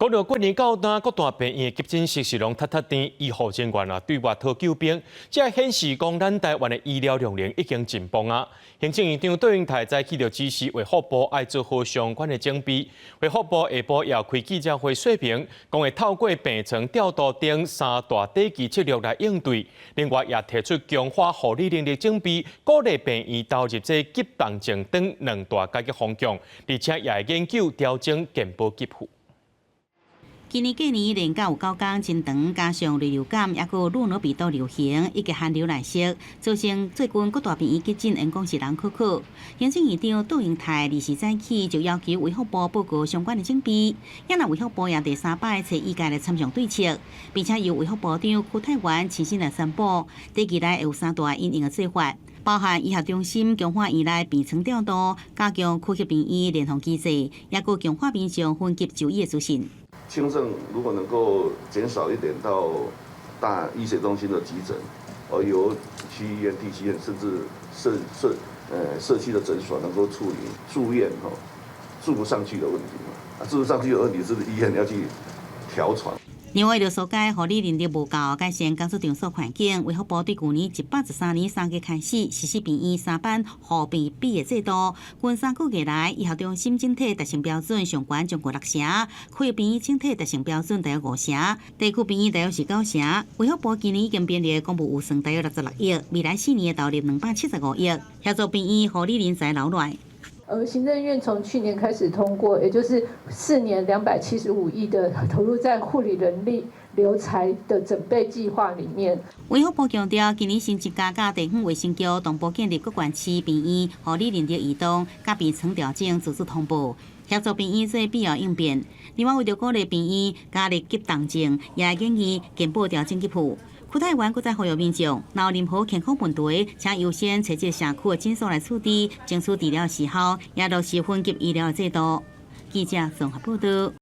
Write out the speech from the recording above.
講到過年到今，各大病院的急診室是攏塞塞甜，醫護人員啊對外討救兵，這顯示講咱台灣的醫療量能已經緊繃啊。行政院長卓榮泰早起就指示衛福部愛做好相關的準備。衛福部下晡也開記者會說明，講會透過病床調度等三大短期策略來應對。另外也提出強化護理能力準備，鼓勵病院投入這急重症等兩大改革方向，而且也會研究調整健保給付。今年過年連假有9天真長，加上禽流感，抑閣諾如病毒流行，以及寒流來襲，造成最近各大病院急診緣講是人洘洘。行政院長卓榮泰20早起就要求衛福部報告相關的準備，也若衛福部也第三擺揣醫界來參詳對策，並且由衛福部長邱泰源親身來宣布，短期內會有三大因應的做法，包含醫學中心強化院內病床調度，加強區域病院聯防機制，抑閣強化民眾分級就醫的資訊。輕症如果能夠減少一點到大醫學中心的急診，而由區醫院、地區醫院甚至社區的診所能夠處理住院吼住不上去的問題嘛，啊住不上去的問題是醫院要去調床。另外，為著紓解護理人力無夠，改善工作場所環境，衛福部對舊年113年3月開始實施病院三班護病比的制度。近3個月來，醫學中心整體達成標準上懸將近六成，區域病院整體達成標準大約五成，地區病院大約是九成。衛福部今年已經編列公部預算大約66億，未來4年會投入275億，協助病院護理人才留落來。行政院從去年開始通過，也就是4年275億的投入在護理人力留才的準備計劃裡面。衛福部強調，今年新增加佮地方衛生局同步建立各縣市病院護理人力移動、佮病床調整自主通報，協助病院做必要應變。另外，為著鼓勵病院加入急重症，也會建議健保調整給付。邱泰源閣再呼籲民眾，若有任何健康問題，請優先揣這社區的診所來處置，爭取治療時效，也落實分級醫療制度。記者綜合報道。